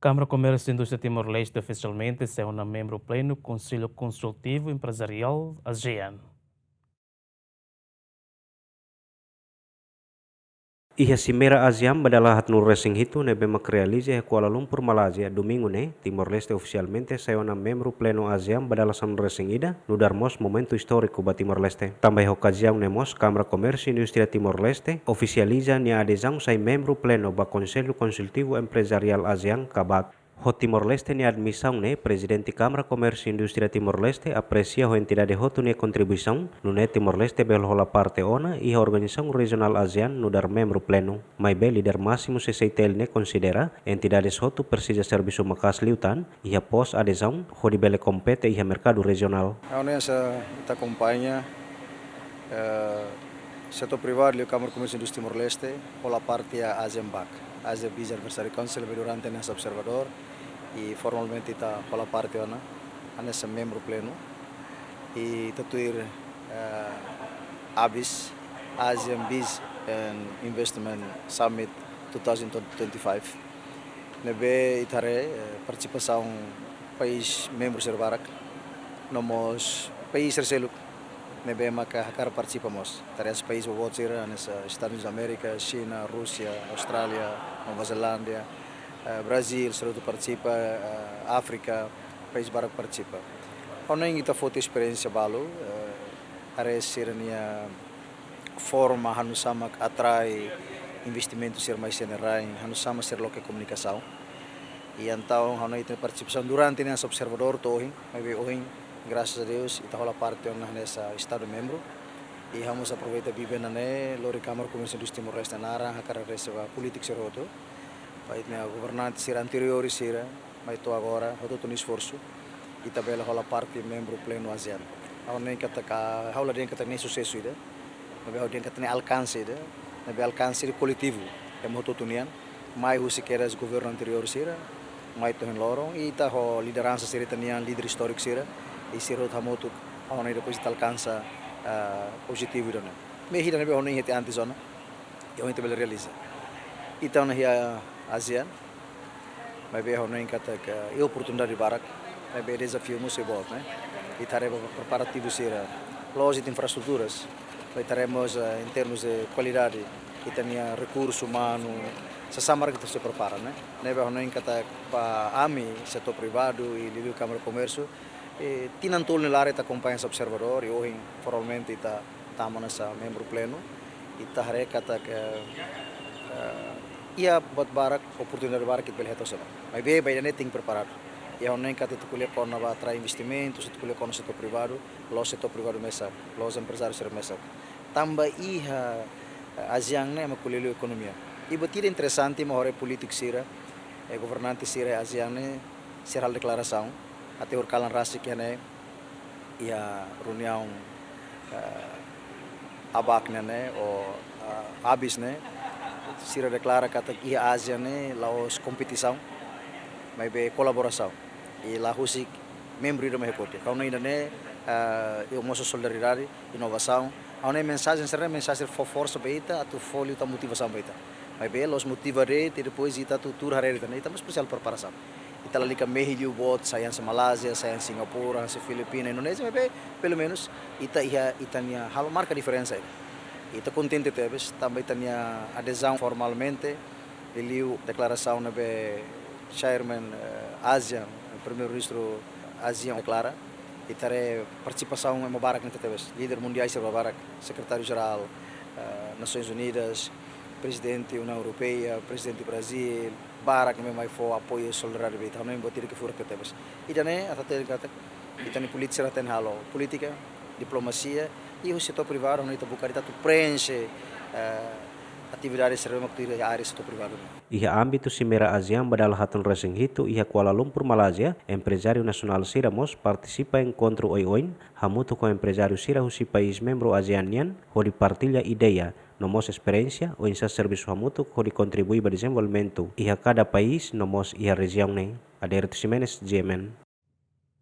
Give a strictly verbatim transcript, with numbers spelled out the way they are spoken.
Kámara Komérsiu Indústria Timor-Leste ofisialmente sai ona membru plenu Konsellu Konsultivu Emprezariál ASEAN. Iha Simeira ASEAN ba dala haatnulu resin hitu ne'ebé mak realiza iha Kuala Lumpur, Malázia, Domingu ne'e, Timor-Leste ofisialmente sai ona membru plenu ASEAN ba dala sanulu-resin-ida, nu'udar mós momentu istóriku ba Timor-Leste. Tanba iha okaziaun ne'e mós Kámara Komérsiu Indústria Timor-Leste ofisializa nia adezaun sai membru plenu ba Konsellu Konsultivu Emprezariál ASEAN, KABAK. Ho Timor-Leste nia admisaun ne'e, Prezidente Kámara Komérsiu Indústria Timor-Leste apresia ho entidade hotu nia kontribuisaun, nune'e Timor-Leste bele hola parte ona iha organizasaun rejionál ASEAN nu'udar membru plenu. Maibé líder másimu C C I T L ne'e konsidera, entidades hotu presiza servisu maka'as liután iha pós-adezaun hodi bele kompete iha merkadu rejionál. Ha'u hanesan ita akompaña, eh, setór privadu liu Kámara Komérsiu Indústria Timor-Leste hola parte iha ASEAN BAC, ASEAN Business Advisory Council, ne'ebé durante ne'e hanesan observadór, i formalmente ita hola parte ona hanesan membru plenu. I ita tuir, eh, ABIS, ASEAN Business and Investment Summit two thousand twenty-five. Ne'ebé ita haree, eh, partisipasaun país membru sira barak, no mós país sira seluk ne'ebé maka hakarak partisipa mós. Ita haree país boboot sira, hanesan Estadus Unidus Amérika, Xina, Rúsia, Austrália, Nova Zelándia, eh, Brazíl, sira hotu partisipa, eh, Áfrika, país barak partisipa. Ha'u hanoin ita foti esperiénsia balu, eh, haree sira-nia forma, hanusá mak atrai investimentu sira mai iha nia rain, hanusá mak sira loke komunikasaun. I entaun, ha'u hanoin ita-nia partisipasaun durante ne'e hanesan observadór to'o ohin, maibé ohin, grasas a Deus, ita hola parte ona hanesan Estadu membru. I ha'u mós aproveita biben ida-ne'e, lori Kámara Komérsiu Indústria Timor-Leste nia naran, hakarak agradese ba polítiku sira hotu, ba ita-nia governante sira anteriór sira, mai to'o agora, hotu-hotu nia esforsu, ita bele hola parte membru plenu ASEAN. Ha'u hanoin katak, ha'u la dehan katak ne'e susesu ida, maibé ha'u dehan katak ne'e alkanse ida, ne'ebé alkanse ida koletivu, ema hotu-hotu nian, mai husi kedas governu anteriór sira, mai to'o ohin loron, i ita ho lideransa sira ita-nian, líder istóriku sira, i sira hotu hamutuk, ha'u hanoin depois ita alkansa, ah, objetivu ida-ne'e. Mehi ida ne'ebé ha'u hanoin iha tiha antes ona, i ohin ita bele realiza. Ita ona iha ASEAN, maibé ha'u hanoin katak iha oportunidade barak, maibé dezafiu mós sei boot, ne'e? Ita haree ba preparativu sira, la'ós de'it infraestruturas, maibé ita haree mós, eh, em termos de qualidade, ita-nia rekursu umanu, sasán barak ita sei prepara, ne'e? Ne'ebé ha'u hanoin katak ba ami, setór privadu, i liuliu Kámara Komérsiu, eh, tinan tolu nia laran ita akompaña hanesan observadór, i ohin formalmente ita tama hanesan membru plenu, ita haree katak, eh, iha buat barak, oportunidade barak ita bele hetan hosi ne'e. Maibé ba ida-ne'e tenke preparadu. I ha'u hanoin katak ita ko'alia kona-ba atrai investimentu, ita ko'alia kona setór privadu, la'ós setór privadu mesak, la'ós emprezáriu sira mesak. Tanba iha, eh, ASEAN ne'e ema ko'alia liu ekonomia. I buat ida interesante mak haree polítiku sira, eh, governante sira ASEAN ne'e, sira halo deklarasaun, até horikalan rasik iha ne'e, iha reuniaun, eh, ABAC ne'e, ne'e, ou, eh, ABIS ne'e, sira deklara katak iha ASEAN ne'e la'ós kompetisaun, maibé kolaborasaun. I la husik membru ida mak iha kotuk. Ha'u hanoin ida-ne'e, eh, iha mós solidariedade, inovasaun. Ha'u hanoin mensajen sira-ne'e, mensajen fó forsa ba ita, atu fó liután motivasaun ba ita. Maibé la'ós motiva de'it, i depois ita atu tuur haree de'it, ita mós presiza preparasaun. Ita lalika mehi liu boot, sai hanesan Malázia, sai hanesan Singapura, hanesan Filipina, Indonézia, maibé pelumenus ita iha, ita-nia halo marka diferensa ida. Ita kontente tebes, tanba ita-nia adezaun formalmente, liuliu deklarasaun ne'ebé chairman, eh, ASEAN, Primeiru-Ministru ASEAN deklara, ita haree partisipasaun ema barak ne'e tebes, líder mundiál sira barak, Sekretáriu-Jerál, eh, Nasoins Unidas, Prezidente Uniaun Europeia, Prezidente Brazíl, barak ne'ebé mai fó apoiu solidariedade ba ita, ha'u hanoin buat ida ke furak tebes. Ida-ne'e atu hatene katak ita-nia polítiku sira tenke halo polítika, diplomasia, i husi setór privadu, ha'u hanoin ita buka ida atu preenxe, eh, atividade sira mak tuir iha área setór privadu. Iha ámbitu Simeira ASEAN ba dala haatnulu-resin-hitu iha Kuala Lumpur, Malázia, emprezáriu nasionál sira mós partisipa enkontru oioin, hamutuk ho emprezáriu sira husi país membru ASEAN nian, hodi partilla ideia, no mós esperiénsia, oinsá servisu hamutuk hodi kontribui ba dezenvolvimentu iha kada país, no mós iha rejiaun ne'e. Adérito Ximenes, G M N.